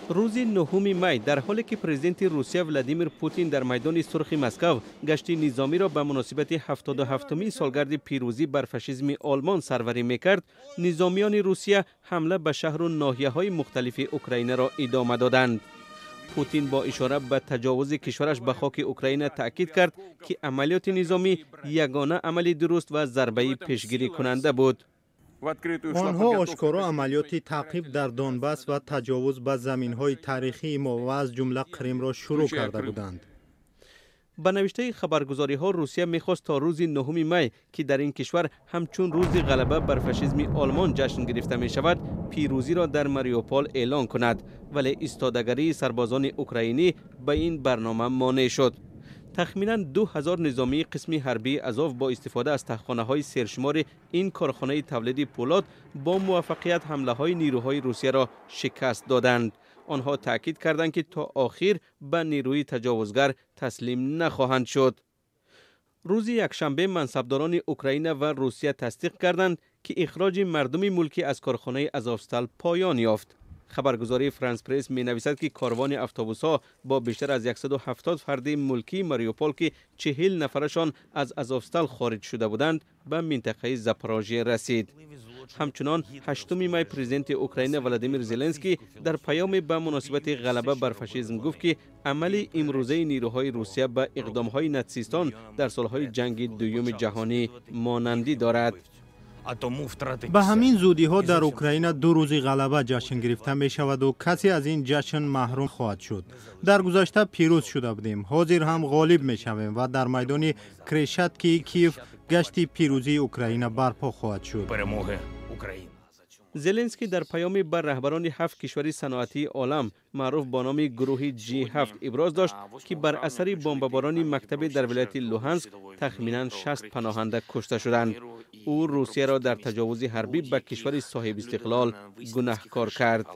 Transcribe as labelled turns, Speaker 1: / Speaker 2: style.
Speaker 1: Рӯзи 9 май, дар ҳоле ки президенти Русия Владимир Путин дар майдони Сурхи Москав гашти низомиро ба муносибати 77-умин солгарди пирӯзӣ бар фашизми Олмон сарварӣ мекард, низомиёни Русия ҳамла ба шаҳру ноҳияҳои мухталифи Украинаро идома доданд. Путин бо ишора ба таҷовузи кишвараш ба хоки Украина таъкид кард, ки амалиёти низомӣ ягона амали дуруст ва зарбаи пешгирикунанда буд.
Speaker 2: Онҳо ошкоро амалиёти таъқиб дар Донбасс ва таҷовуз ба заминҳои таърихии мо ва аз ҷумла Қримро шурӯъ карда буданд.
Speaker 1: Ба навиштаи хабаргузориҳо, Русия мехост то рӯзи 9 май, ки дар ин кишвар ҳамчун рӯзи ғалаба бар фашизми Олмон ҷашн гирифта мешавад, пирӯзиро дар Мариупол эълон кунад, вале истодагарии сарбозони украинӣ ба ин барнома монеъ шуд. Тахминан 2000 низомии қисми ҳарбии Азов бо истифода аз таҳхонаҳои сершумори ин корхонаи тавлиди пӯлод бо муваффақият ҳамлаҳои нирӯҳои Русияро шикаст доданд. Онҳо таъкид карданд, ки то охир ба нирӯи таҷовузгар таслим нахоҳанд шуд. Рӯзи якшанбе мансабдорони Украина ва Русия тасдиқ карданд, ки ихроҷи мардуми мулкӣ аз корхонаи Азовстал поён ёфт. Хабаргузории Франс Пресс менависад, ки корвони автобусҳо бо бештар аз 170 фарди мулкии Мариупол, ки 40 нафарашон аз Азовстал хориҷ шуда буданд, ба минтақаи Запорожье расид. Ҳамчунон 8 май президенти Украина Владимир Зеленский дар паёме ба муносибати ғалаба бар фашизм гуфт, ки амали имрӯзаи нирӯҳои Русия ба иқдомҳои натсистон дар солҳои ҷанги дуюми ҷаҳонӣ монандӣ дорад.
Speaker 2: Ба ҳамин зудиҳо дар Украина ду рӯзи ғалаба ҷашн гирифта мешаваду касе аз ин ҷашн маҳрум хоҳад шуд. Дар гузашта пирӯз шуда будем, ҳозир ҳам ғолиб мешавем ва дар майдони Крешаткии Киев гашти пирӯзии Украина барпо хоҳад шуд.
Speaker 1: Зеленский дар паёме ба раҳбарони ҳафт кишвари саноатии олам, маъруф бо номи гурӯҳи G7, иброз дошт, ки бар асари бомбаборони мактабе дар вилояти Луҳанск тахминан 60 паноҳанда кушта шуданд. Ӯ Русияро дар таҷовузи ҳарбӣ ба кишвари соҳибистиқлол гунаҳкор кард.